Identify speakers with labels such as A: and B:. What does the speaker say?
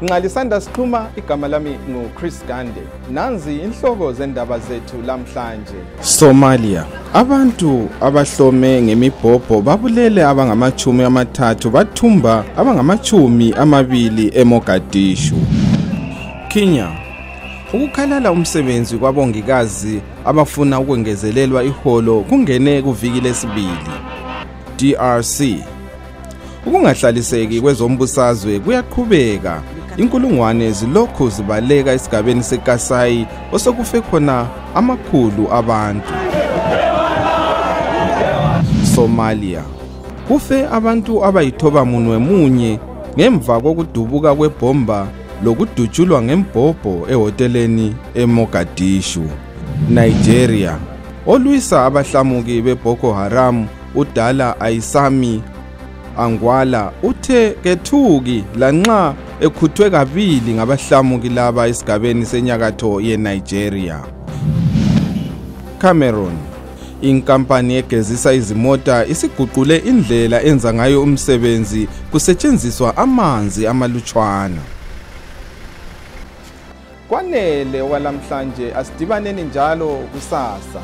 A: Nxa lisanda siqhuma, igama lami ngu-Chris Gande. Nanzi inhloko zendaba zethu lamhlanje. Somalia, abantu abahlome ngemibhobho babulele abangama-30 bathumba abangama-20 eMogadishu. Kenya, ukukhalala umsebenzi kwabongikazi abafuna ukwengezelelwa iholo kungene kuviki lesibili. DRC, ukungahlaliseki kwezombusazwe kuyaqhubeka. Inkulungwane zilokhu zibaleka esigabeni seKasai osekufe khona amakhulu abantu. Somalia, kufe abantu abayi-91 ngemva kokudubuka kwebhomba lokudutshulwa ngembhobho ehoteleni eMogadishu. Nigeria, olwisa abahlamuki beBoko Haram uDala Aisami Angwala uthe kethuki lanxa ekhuthwe kabili ngabahlamuki laba esigabeni senyakatho yeNigeria. Cameroon, inkampani egezisa izimota isiguqule indlela enza ngayo umsebenzi kusetshenziswa amanzi amalutshwana. Kwanele walamhlanje, asidibaneni njalo kusasa.